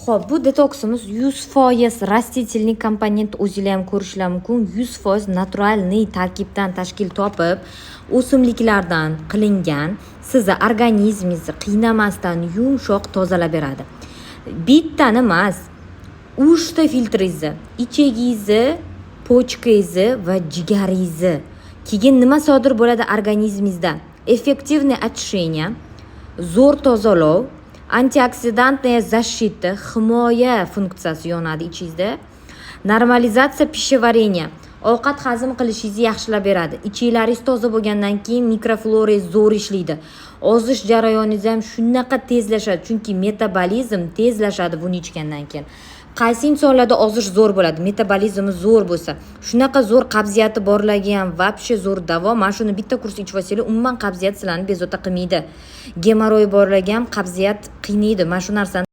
Xo'p, bu detoksimiz 100% растительный komponent, o'zinglar ham ko'rishlar mumkin, 100% натуральный tarkibdan tashkil topib, o'simliklardan qilingan, sizni organizmingizni qiynamasdan yumshoq tozalab beradi. Bittani emas, uchta filtringizni, ichagingizni, почка ngizni va jigaringizni. Keyin nima sodir bo'ladi organizmingizda? Эффективное очищение, zo'r tozalov, антиоксидантная защита, himoya funksiyasi yonadi ichingizda, нормализация пищеварения, ovqat hazm qilishingizni yaxshilab beradi. Ichaklaringiz toza bo'lgandan keyin mikroflorangiz zo'r ishlaydi, ozish jarayoningiz ham shunaqa tezlashadi, chunki metabolizm tezlashadi buni ichgandan keyin. Qaysi insonlarda ozish zo'r bo'ladi? Metabolizmi zo'r bo'lsa. Shunaqa zo'r, qabziyati borlarga ham вообще zo'r davo. Mana shuni bitta kurs ichib olsanglar, umuman qabziyat sizlarni bezovta qilmaydi. Gemorroy borlarga ham qabziyat qiynaydi, mana shu narsani.